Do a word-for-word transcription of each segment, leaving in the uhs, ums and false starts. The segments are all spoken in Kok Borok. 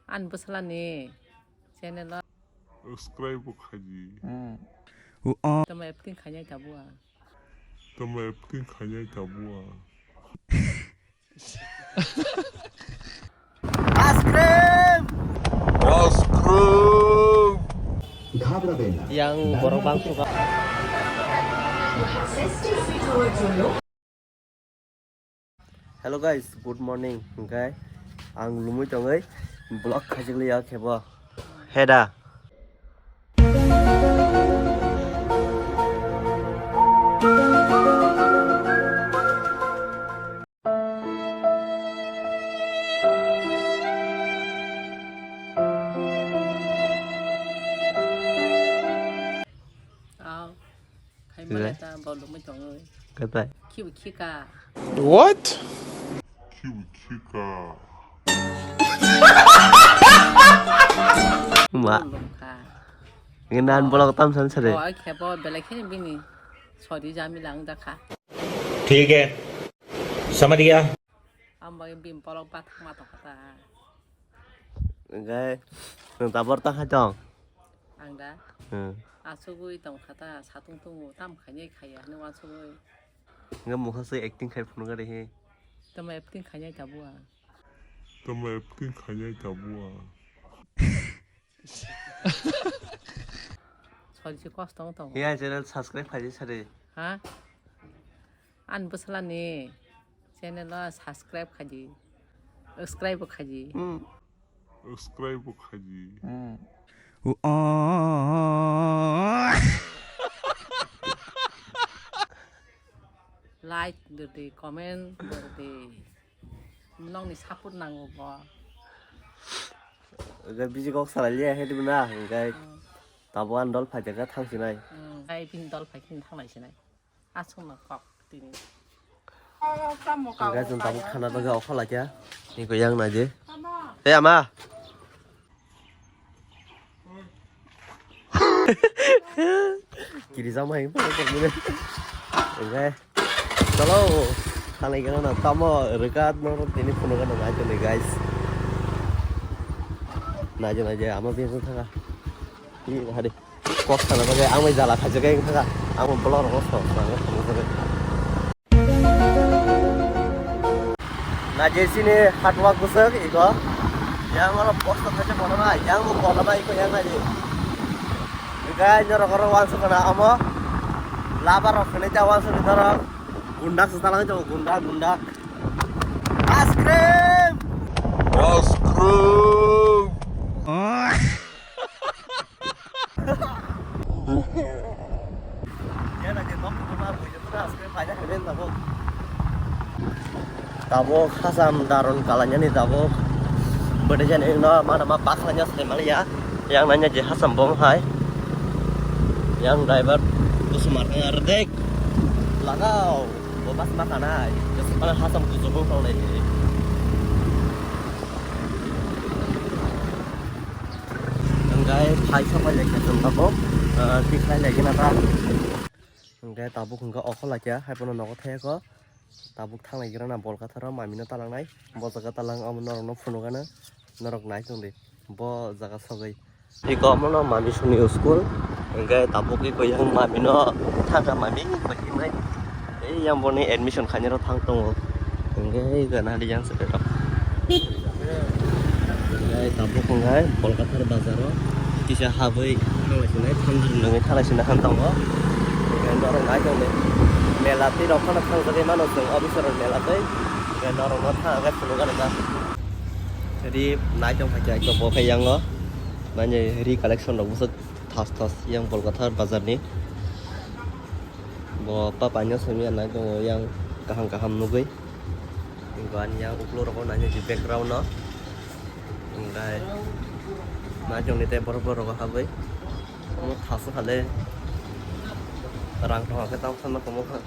Ani bwsala ni channel o subscribe bo khaidi. Tamo acting khainai tabua. Tamo acting khainai tabua. Ice cream! Ice cream! Yang borok bang suka. Hello guys, good morning. Hingkai ang lumui tongoi vlog khajikliya khebo. Heda. Aw, khai mala ta bolongwi tongwi. Goodbye. Khibu khika. What? Khibu khika. Ma. Bolong kha. Ngenan bolong tam san sare. Oh, ai khebo belai khini bini. Sorry, jami lang da kha. Thik hai. Samajh gaya? Ang bai bini bolong ba thangma tong kha ta. Hingke nwng tabor ta khai tong? Ang da? Hmm. Asugwi tong kha ta, satung tungo, tam khainai khaiya hinwi uansugwi. Hingke mokha se acting khai phunukha de he. Tamo acting khainai tabua. Tamo acting khainai tabua. Sorry, se kosto wng tongo. He, ang channel subscribe khaidi sari. Ha? Ani bwsala ni channel o subscribe khaidi. Subscribe bo khaidi. Hmm. Subscribe bo khaidi. Hmm. Like dodi, comment dodi. Nokni support nango bo. Hingke bisi kok salai liya he dibuna, hingke hmm, tabuk ani dol phaikha thang sinai. Hmm, ai bini dol phaikha thang nai sinai. Aswkno kok tini. Hingke chwng tabuk khana bagwi okho laikha. Niko yang naidi. Tei ama. Kiri jama hai. Hingke. Chalo, thanai gana na tamo rwkat no tini phunukha na nai tongdi guys. Naija naija ama bini thanga. Hi hadi kok sana bagwi ang bai jala khajakai thanga. Ang bo blog rok so sana thanga. Naija sini hard work bwswk iko. Yang oro post khaja kono bai, yang bo kono bai iko yang naija. Guys, norok oro uansuk kana amo. Laba rok khwlai ta uansuk ni norok. Gundak se talangwi tongo, gundak, gundak. Ice cream! Ice cream! Tabuk hasam daron kalainani tabuk. Bwdwijani no mana ma bakhlaina sai maliya. Yang nanya je hasam bom hai. Yang driver kusumar kaya redek. Lagao. Bo bas ma kanai. Jesuk bana hasam kuchuk wng tongnai. Hingke phai sok pai lai khe chwng tabuk. Tikhlai lai gana ta. Hingke tabuk hingke okho laikha, hai phano nogo thayakho. Tabuk thanglai gira na Bolkatharo mamino talangnai. Bo jaga talang amo norokno phunukgano, norok nai tongdi. Bo jaga sogwi. Iko omono mami suni school. Hingke tabuk iko yang mamino thangkha mami bai hinai. Ei yang boni admission khainai rok thang tongo. Hingke iko nadi yang se rok. Hingke tabuk hingke Bolkathar bazar o kisa habwi thanglai sinai, thangjak nungwi thanglai sinai han tongo. Hingke norok nai tongdi. Mela twi rok phano thangjagwi mano chwng, o bising rok mela twi. Hingke norok no thang khe phunukgana ta. Ri nai tong kha khe bo khe yang o. Mane ri collection rok bwswk thas thas yang Bolkathar bazar ni. Bo pa paino simi nai tongo yang kaham kaham nugwi. Hingke ani yang uklo rogo nainai di background no. Hingke nai tongdi tei borok borok habwi. Omo thasu hale rang thong khe tamo thangma komo kha.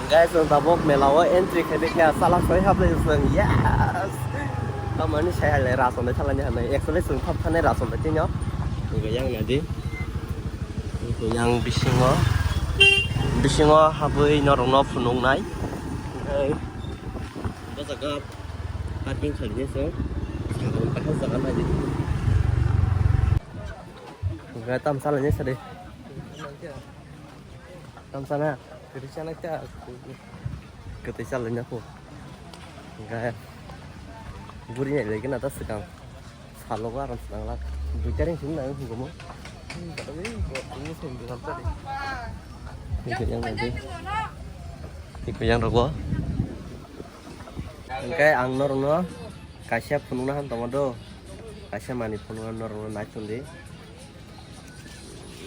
Guys, chwng tabuk mela o entry khaidi khe chala soi hablai chwng. Yes! Tamani sai hale rason de thalani hanai. Actually chwng thap thanai rason de tino. Hingke yang nadi. Yang bisingo, bisingo habwi norokno phunuknai. Hingke bo jaga parking khainai se. Hwnkhai tam salai nai sadi. Tam sana. Kwtwi sana kya? Kwtwi salai na pho. Hwnkhai buri nai lai gana ta swkang. Salogo aram swnam lak. Duita ring simi nang hukumo. Iko yang nanti. Iko yang rogo. Hingke ang norokno kaisa phunukna han tongma do. Kaisa manwi phunukna norokno naitung di.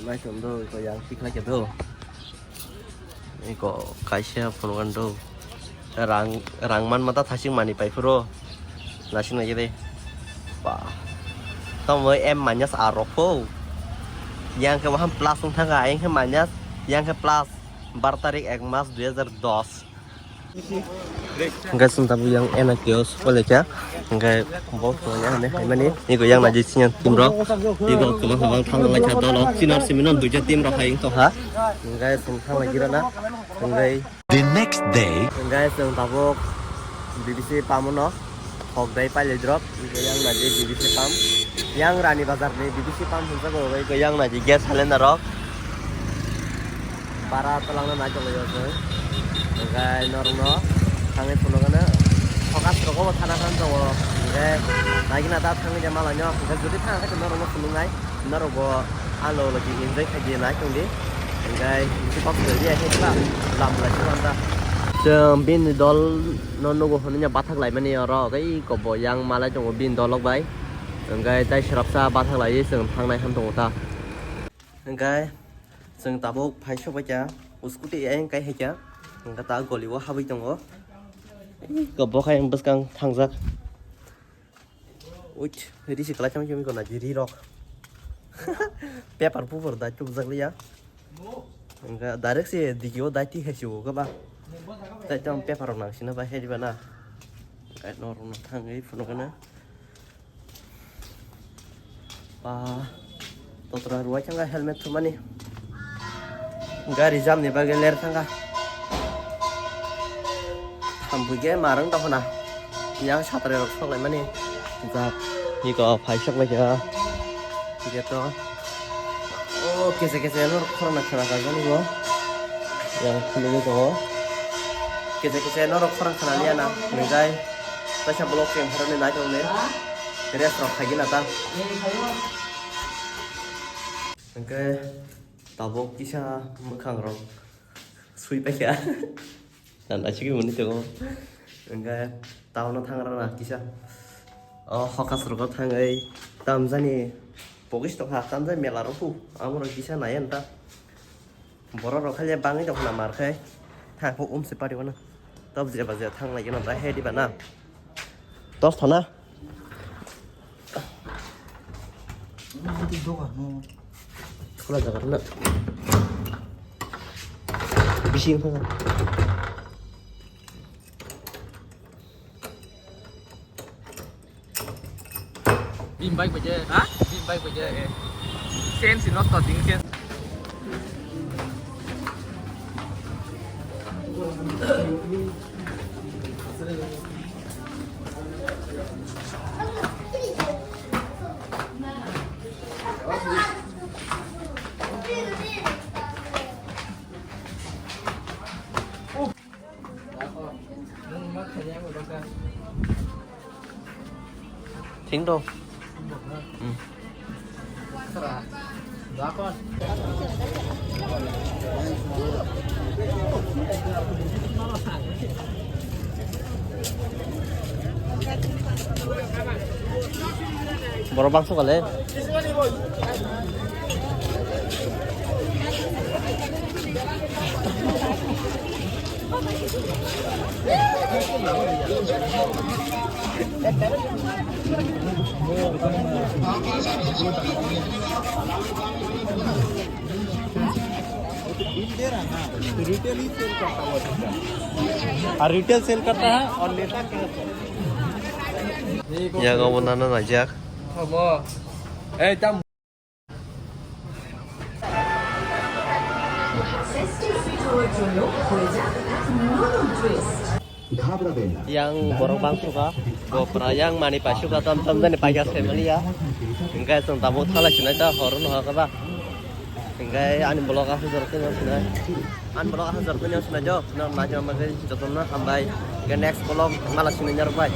Naitung do, iko yang tikhlai khe do. Iko kaisa phunukna do. Rang, rang manma ta thasing manwi pai phuru. Nasing nai de. Ba. Tamo em minus R rok pho. Yang khe waham plus wng thangkha, ayang khe minus, yang khe plus. Bar tarik ek mas dui hajar dos. Hingke chwng tabuk yang ena kio sokole kha. Hingke bo thwngya hwnwi hai mani. Ego yang naji senior team rok. Ego kwbang kwbang thang lai kha dolo. Senior simi no duita team rok hai wng tongkha. Hingke chwng thang lai giro na. Hingke The next day. Hingke chwng tabuk B B C pump no thok dai pailai drop. Hingke yang naji B B C pump. Yang Rani Bazar ni B B C pump hwnjago, hingke yang naji gas cylinder rok. Bara twlangna naitok lai o chwng. Hingke norokno thangwi phunukgano focus rogo bo thana thang tongo. Hingke naigina da thangwi de malaino. Hingke jodi thang khe norokno phunuknai. Norokbo ano logi enjoy khai di nai tong di. Hingke bisi kok soi di hai khe lam lai sima da. Chwng bini dol no nugo hwnwi bathak lai mani oro. Tei kobo yang malai tongo bini dol rok bai. Hingke tai srapsa bathak lai chwng thangnai ham tongo ta. Hingke chwng tabuk phai sok bai kha, scooty ayang kai hai kha, hingke ta goli o habwi tongo. Iko bo khe bwskang thangjak. Wait, risi kwlai chama chama iko naji ri rok. Paper pupor dai tubujak liya. Hingke direct se digi o dai ti hai se o khe ba. Tai tamo paper rok nang sina bai hai di ba na. Hingke norok no thangwi phunukgana. Ba, totra ruwai thangkha helmet thumani. Gari jam ni bagwi ler thangkha. Thampui khe marwng tongkha na. Yang satrai rok sok lai mani. Jak. Iko phai sok lai kha. Hingke to. O kese kese no khorang na khana kha jani bo. Yang khulugwi tongo. Kese kese norok khorang khana liya na. Nungjai. Kaisa vlog khe ongkhoroknwi naitok ni rest rok khaigwi na ta. Hwnkhe tabuk kisa mwkhang rok sui paikha. Nang naisingwi mwnwi tongo. Hwnkhe town o thangra na kisa. O hokas rogo thangwi tamjani pogis tongkha tamjani mela rok hu. Amo rok kisa nai ani ta. Borok rok khalia bangwi tongkhna mar khai. Thang kho um se pari wano. Tab jeba jeba thang lai gana bai hai diba na. Tos thana. Khula jaga na. Bising thang. Bini bike bai je. Ha? Bini bike bai je. Chain si nosto ding chain. Thing do. Hmm. Borok bangso kale. Retail ही sale करता है। और retail sale करता है और लेता कैश है। Yago bo nana najak. Obo. Ei, tam. Festive fit হওয়ার জন্য হয়ে যাক এক নতুন twist. Yang borok bang suka, gopra yang mani pai suka, tom tom jani pai gas kai maliya. Hingke chwng tabuk thalai sinai ta hor no hakaba. Hingke ani blog a hajar tini sinai. Ani blog a hajar tini sinai jo. No na jo magai jotono hambai. Hingke next blog mala sinai jarbai.